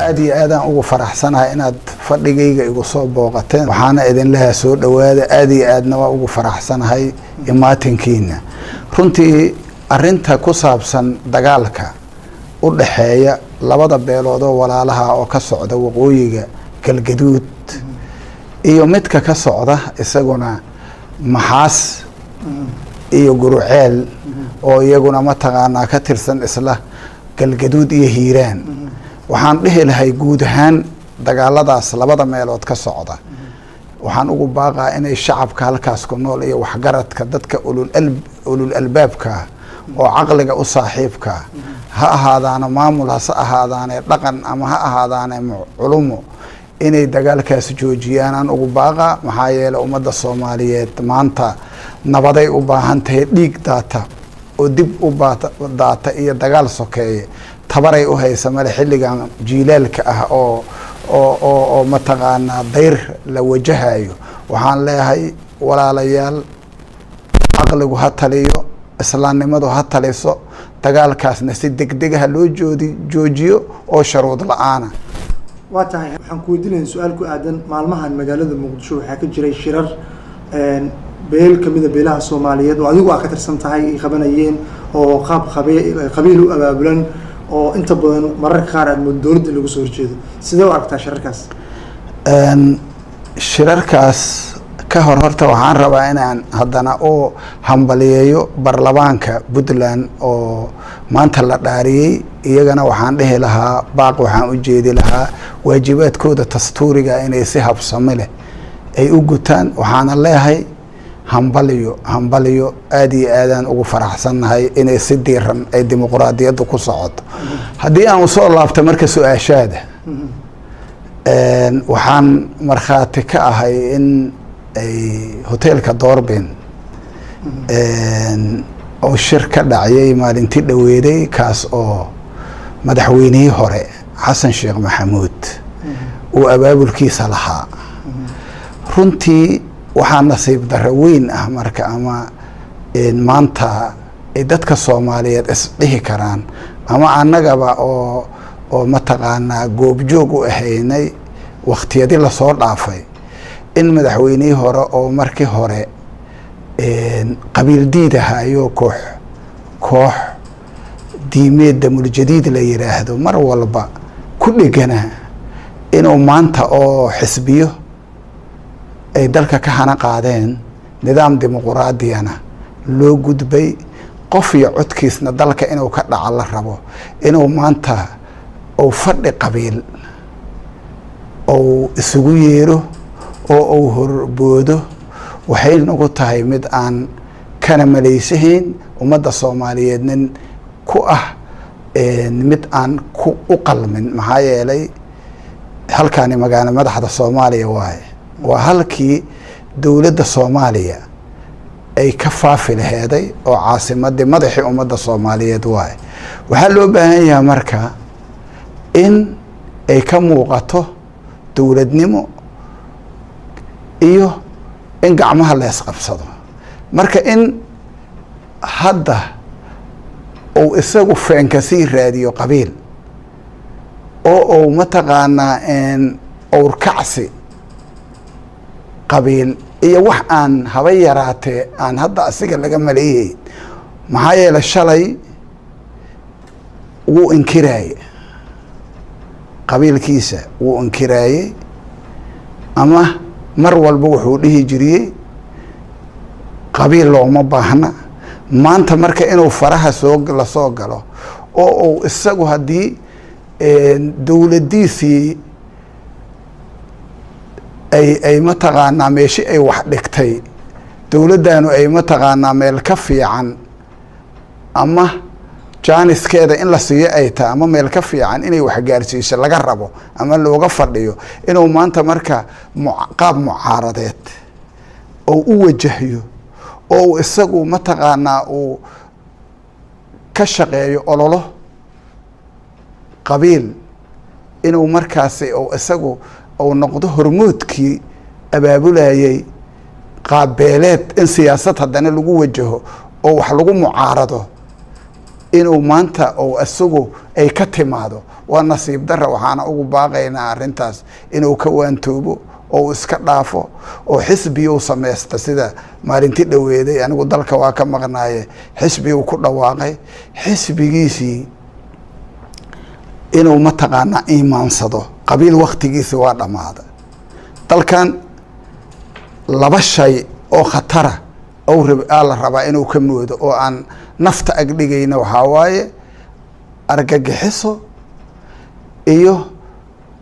Aad iyo aadaan ugu faraxsanahay inaad fadhigayga igu soo booqateen. Waxaana idin leeyahay soo dhowaada. Aad iyo aadna waa ugu faraxsanahay imaatinkiina. Runtii arinta ku saabsan dagaalka u dhaxeeya labada beelood oo walaalaha oo ka socda waqooyiga Galgaduud iyo midka ka socda isaguna Maxaas iyo Guruceel, oo iyaguna mataqaanaa ka tirsan isla Galgaduud iyo Hiiraan, waxaan dhihi lahay guud ahaan dagaaladaas labada meelood ka socda waxaan ugu baaqaa inay shacabka halkaas ku nool iyo waxgaradka, dadka ulul albaabka oo caqliga u saaxiibka, ha ahaadaano maamul, hase ahaadaane dhaqan, ama ha ahaadaane culumo, inay dagaalkaas joojiyaan aan ugu baaqa. Maxaa yeeley ummadda Soomaaliyeed maanta nabaday u baahan tahay. Dhiig daata oo dib u daata iyo dagaal sokeeye tabaray u haysa male xilligan jiilaalka ah oo mataqaanaa dayr la wajahayo. Waxaan leeyahay, walaalayaal, caqligu ha taliyo, islaamnimadu ha taliso, dagaalkaasna si degdegaha loo joojiyo oo sharuud la-aana. Waa tahay. Waxaan ku weydiinaya su-aal ku aadan maalmahan magaalada Muqdisho waxaa ka jiray shirar beel kamida beelaha Soomaaliyeed oo adigu aa ka tirsan tahay ay qabanayeen, oo qaab qabiil u abaabulan, oo inta badan mararka qaar aad moodo dowladda in lagu soo horjeedo. Sidee u aragtaa shirarkaas? Shirarkaas ka hor horta waxaan rabaa inaan haddana u hambaliyeeyo baarlamaanka Puntland oo maanta la dhaariyey. Iyagana waxaan dhihi lahaa, baaq waxaan u jeedi lahaa waajibaadkooda dastuuriga inay si habsami leh ay u gutaan. Waxaana leeyahay hambaliyo, hambaliyo. Aada iyo aadaan ugu faraxsannahay inay si diiran ay dimuqraadiyaddu ku socoto. Haddii aan usoo laabto marka su-aashaada, waxaan markhaati ka ahay in ay hoteelka Doorbin oo shir ka dhacayay maalintii dhoweeday, kaas oo madaxweynihii hore Xasan Sheekh Maxamuud uu abaabulkiisa lahaa. Runtii waxaa nasiib darro weyn ah marka ama maanta ay dadka Soomaaliyeed isdhihi karaan, ama annagaba oo mataqaanaa goobjoog u ahaynay waktiyadii lasoo dhaafay, in madaxweynihii hore oo markii hore qabiil diid ahaayoo koox koox diimeed Damuljadiid la yidhaahdo mar walba ku dheganaa, inuu maanta oo xisbiyo ay dalka ka hana qaadeen, nidaam dimuquraadiyana loo gudbay, qof iyo codkiisna dalka inuu ka dhaco la rabo, inuu maanta uu fadhi qabiil ou isugu yeero oo uu horboodo, waxay nagu tahay mid aan kana malaysahayn ummadda Soomaaliyeed, nin ku ah mid aan ku u qalmin. Maxaa yeelay halkaani magaalo madaxda Soomaaliya waaye, waa halkii dowladda Soomaaliya ay ka faafi laheeday oo caasimadii madaxii ummadda Soomaaliyeed waaye. Waxaa loo baahan yahay marka in ay ka muuqato dowladnimo iyo in gacmaha la isqabsado. Marka in hadda uu isagu feenka sii raadiyo qabiil oo uu mataqaanaa owrkacsi qabiil iyo wax aan haba yaraatee aan hadda asiga laga maleeyeyn. Maxaa yeelay shalay wuu inkiraaye qabiilkiisa, wuu inkiraayey, ama mar walba wuxuu dhihi jiriyey qabiil looma baahna. Maanta marka inuu faraha soo lasoo galo oo uu isagu haddii dowladdiisii ay mataqaanaa meeshi ay wax dhigtay dowladdanu ay mataqaanaa meel ka fiican ama jaaniskeeda in la siiyo ay tahay, ama meel ka fiican inay waxgaarsiiso laga rabo ama looga fadhiyo, inuu maanta marka qaab mucaaradeed oo u wajahyo oo uu isagu mataqaanaa uu ka shaqeeyo ololo qabiil, inuu markaasi uu isagu uu noqdo hormoodkii abaabulayay qaabbeeleed in siyaasad haddana lagu wajaho oo wax lagu mucaarado. Inuu maanta oo isagu ay ka timaado waa nasiib darra. Waxaana ugu baaqaynaa arrintaas inuu ka waantoobo oo iska dhaafo oo xisbiyuu samaysta. Sida maalinti dhoweeday, anigu dalka waa ka maqnaaye, xisbiyuu ku dhawaaqay, xisbigiisii inuu mataqaanaa iimaansado. Qabiil waktigiisi waa dhammaaday. Dalkan laba shay oo khatara aa la rabaa inuu ka moodo oo aan nafta agdhigayna, waxaa waaye argagixiso iyo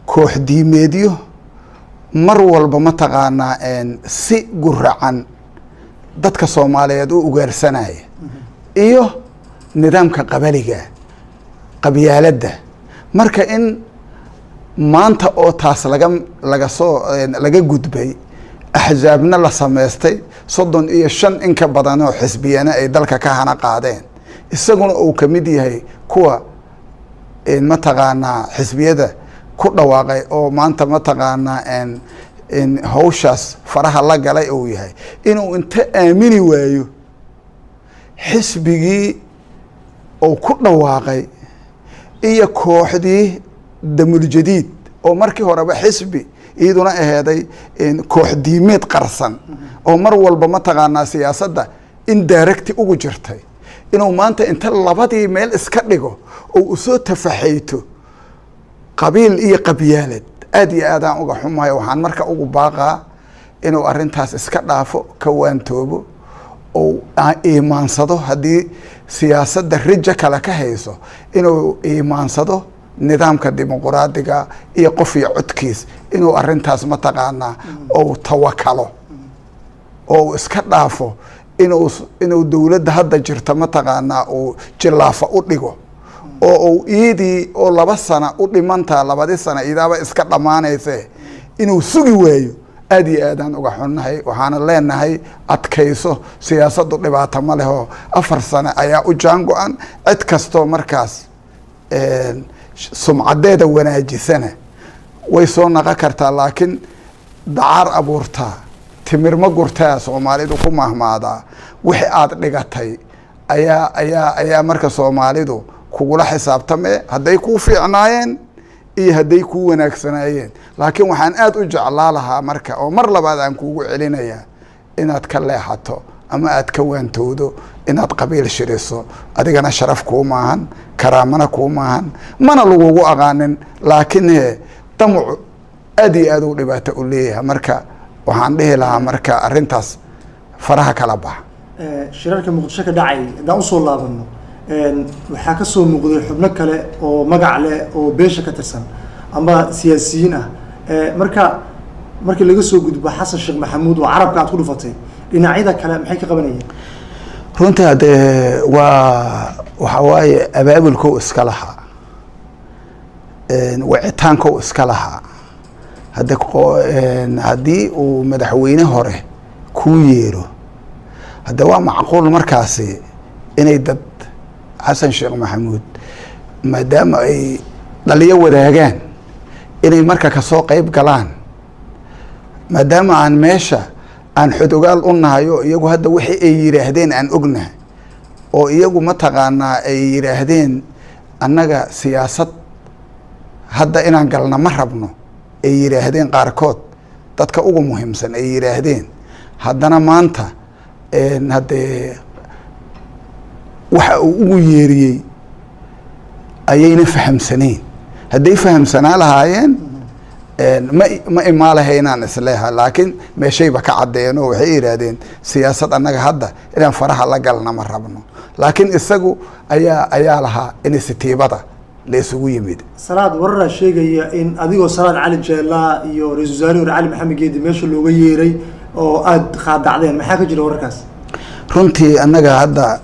koox diimeedyo mar walba mataqaanaa si guracan dadka Soomaaliyeed u ugaarsanaya, iyo nidaamka qabaliga, qabyaaladda. Marka in maanta oo taas laga soo laga gudbay, axsaabna la samaystay, 35 in ka badan oo xisbiyana ay dalka ka hana qaadeen, isaguna uu kamid yahay kuwa mataqaanaa xisbiyada ku dhawaaqay oo maanta mataqaanaa hawshaas faraha la galay uu yahay, inuu inta aamini waayo xisbigii uu ku dhawaaqay iyo kooxdii Damuljadiid oo markii horeba xisbi iyaduna aheeday koox diimeed qarsan oo mar walba mataqaanaa siyaasadda in daaragti ugu jirtay, inuu maanta inta labadii meel iska dhigo oo usoo tafaxayto qabiil iyo qabyaalad, aad iyo aadaan uga xumahay. Waxaan marka ugu baaqaa inuu arrintaas iska dhaafo, ka waantoobo oo iimaansado. Haddii siyaasadda rijo kale ka hayso, inuu iimaansado nidaamka dimuquraadiga iyo qof iyo codkiis, inuu arrintaas mataqaanaa ou tawakalo oo uu iska dhaafo inuu dowladda hadda jirta mataqaanaa uu jilaafa u dhigo oo uu iyadii oo 2 sana u dhimantaa, labadii sana idaaba iska dhammaanayse, inuu sugi waayo. Aad iyo aadaan uga xunnahay. Waxaana leenahay adkayso, siyaasaddu dhibaato ma leho. 4 sano ayaa u jaan go-an. Cid kastoo markaas sumcadeeda wanaajisana way soo naqon kartaa, laakiin dacaar abuurtaa timir ma gurtaa, Soomaalidu ku mahmaadaa. Wixii aada dhigatay ayaa marka Soomaalidu kugula xisaabtame, hadday kuu fiicnaayeen iyo hadday kuu wanaagsanaayeen. Laakiin waxaan aada u jeclaa lahaa marka oo mar labaad aan kuugu celinayaa inaad ka leexato ama aad ka waantowdo inaad qabiil shiriso. Adigana sharaf kuu maahan, karaamana kuu maahan, mana lagugu aqaanin. Laakiin he damucu aad iyo aad u dhibaato u leeyahay. Marka waxaan dhihi lahaa marka arrintaas faraha kala baxa. Shirarka Muqdisho ka dhacay haddaan usoo laabano, waxaa kasoo muuqday xubno kale oo magac leh oo beesha ka tirsan ama siyaasiyiin ah. Marka markii laga soo gudbo Xasan Sheekh Maxamuud oo carabka aad ku dhufatay, dhinacyada kale maxay ka qabanayeen? Runtii haddee waa waxa waaye abaabulkow iska lahaa, wicitaankow iska lahaa. Hadde haddii uu madaxweyne hore kuu yeero, hadde waa macquul markaasi inay dad Xasan Sheekh Maxamuud, maadaama ay dhaliyo wadaagaan, inay marka kasoo qeyb galaan, maadaama aan meesha aan xodogaal u nahay oo iyagu hadda wixii ay yidhaahdeen aan ognahay, oo iyagu mataqaanaa ay yidhaahdeen annaga siyaasad hadda inaan galna ma rabno, ay yidhaahdeen qaarkood, dadka ugu muhiimsan ay yidhaahdeen. Haddana maanta haddee waxa uu ugu yeeriyey ayayna fahamsanayn. Hadday fahamsanaa lahaayeen ma imaalahaynaan isleeha, laakiin meeshayba ka caddeeyeen oo waxay yidhaahdeen siyaasad annaga hadda inaan faraha la galna ma rabno. Laakiin isagu ayaa lahaa inisitiibada la isugu yimid. Salaad, wararaa sheegaya in adigoo Salaad Cali Jeelaa iyo ra-isul wasaare hore Cali Maxamed Geedi meesha looga yeeray oo aada qaadacdeen. Maxaa ka jira wararkaas? Runtii annaga hadda,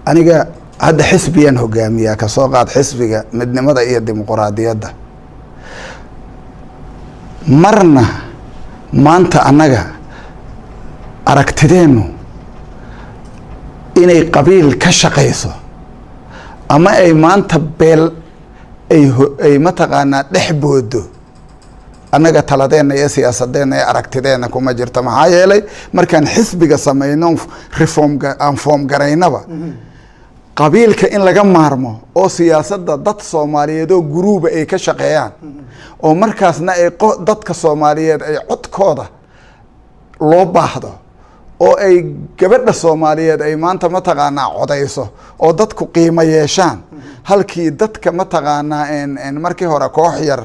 aniga hadda xisbiyaan hogaamiyaa, kasoo qaad Xisbiga Midnimada iyo Dimuquraadiyadda. Marna maanta annaga aragtideennu inay qabiil ka shaqayso ama ay maanta beel ay mataqaanaa dhex boodo, annaga taladeenna iyo siyaasadeenna iyo aragtideenna kuma jirto. Maxaa yeelay markaan xisbiga samayno, reform aan form garaynaba. Qabiilka in laga maarmo oo siyaasadda dad Soomaaliyeed oo guruuba ay ka shaqeeyaan, oo markaasna ay dadka Soomaaliyeed ay codkooda loo baahdo, oo ay gabadha Soomaaliyeed ay maanta mataqaanaa codayso, oo dadku qiimo yeeshaan, halkii dadka mataqaanaa markii hore koox yar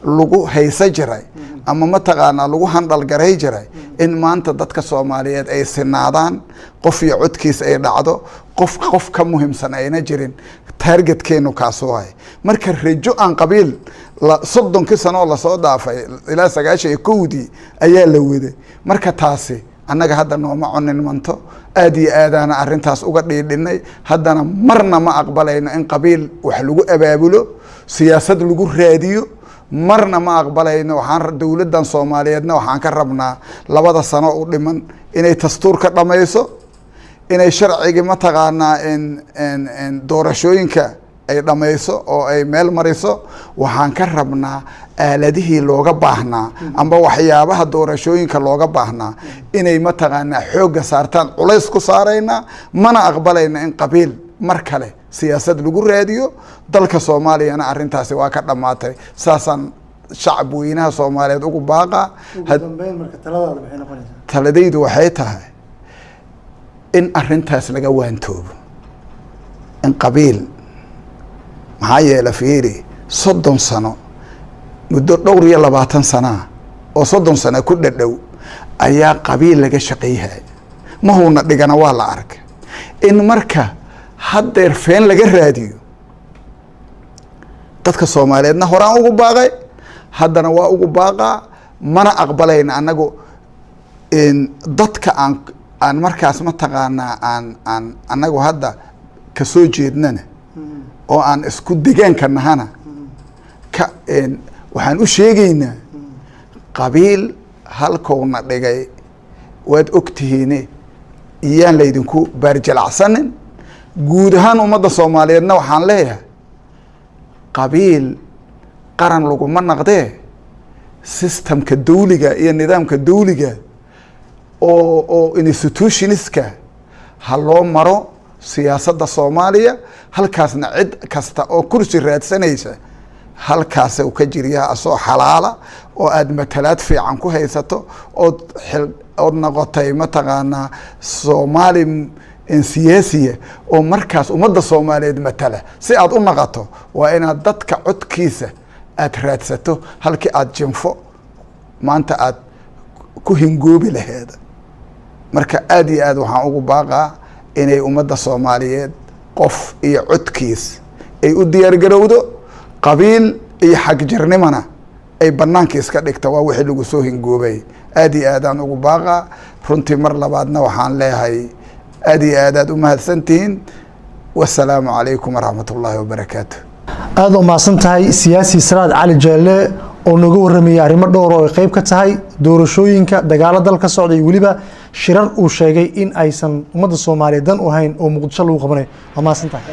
lagu haysa jiray ama mataqaanaa lagu handhalgaray jiray, in maanta dadka Soomaaliyeed ay sinaadaan, qof iyo codkiis ay dhacdo, qof qof ka muhiimsan ayna jirin. Targetkeenu kaas waay. Marka rajo aan qabiil 30kii sano oo lasoo dhaafay ilaa 91-dii ayaa la waday. Marka taasi annaga hadda nooma conin manto. Aad iyo aadaana arrintaas uga dhiidhinay. Haddana marna ma aqbalayno in qabiil wax lagu abaabulo, siyaasad lagu raadiyo, marna ma aqbalayno. Waxaan dowladdan Soomaaliyeedna waxaan ka rabnaa 2da sano u dhiman inay dastuurka dhammayso, inay sharcigii mataqaanaa doorashooyinka ay dhammayso oo ay meel mariso. Waxaan ka rabnaa aaladihii looga baahnaa amba waxyaabaha doorashooyinka looga baahnaa inay mataqaanaa xoogga saartaan. Culays ku saaraynaa, mana aqbalayna in qabiil mar kale siyaasad lagu raadiyo dalka Soomaaliyana. Arrintaasi waa ka dhammaatay. Saasaan shacab weynaha Soomaaliyeed ugu baaqa. Ugu dambeyn marka, taladaada maxay noqonaysaa? Taladaydu waxay tahay in arrintaas laga waantoobo in qabiil. Maxaa yeele, fiiri, 30 sano, muddo dhowr iyo labaatan sanaa oo 30 sano ku dhadhow ayaa qabiil laga shaqayhaya, mahuuna dhigana waa la arkay. In marka haddeer feen laga raadiyo dadka Soomaaliyeedna horaan ugu baaqay, haddana waa ugu baaqaa. Mana aqbalayna annagu dadka aan markaas mataqaanaa aan annagu hadda kasoo jeednana oo aan isku degaanka nahana ka waxaan u sheegaynaa qabiil halkowna dhigay waad ogtihiine, iyaan laydinku baarjalacsanin. Guud ahaan ummadda Soomaaliyeedna waxaan leeyahay, qabiil qaran laguma naqdee. Systemka dawliga iyo nidaamka dawliga oo institutionska ha loo maro siyaasadda Soomaaliya. Halkaasna cid kasta oo kursi raadsanaysa halkaas u ka jiryaa, asoo xalaala oo aada matalaad fiican ku haysato ood xil ood noqotay mataqaanaa Soomaali siyaasiya oo markaas ummadda Soomaaliyeed matala si aad u naqato, waa inaad dadka codkiisa aada raadsato halkii aada jinfo maanta aad ku hingoobi laheed. Marka aada iyo aad waxaan ugu baaqaa inay ummadda Soomaaliyeed qof iyo codkiis ay u diyaargarowdo, qabiil iyo xagjirnimana ay banaanka iska dhigta. Waa wixii lagu soo hingoobay. Aad iyo aadaan ugu baaqaa runtii. Mar labaadna waxaan leeyahay aad iyo aad aad u mahadsantihiin. Wasalaamu calaykum waraxmat ullaahi wabarakaatu. Aada u mahadsan tahay siyaasi Salaad Cali Jeelle oo nooga warramayay arrimo dhowr oo ay qayb ka tahay doorashooyinka, dagaalo dal ka socda iyo weliba shirar uu sheegay in aysan ummadda Soomaaliyeed dan u hayn oo Muqdisho lagu qabanayo. Waa mahadsan tahay.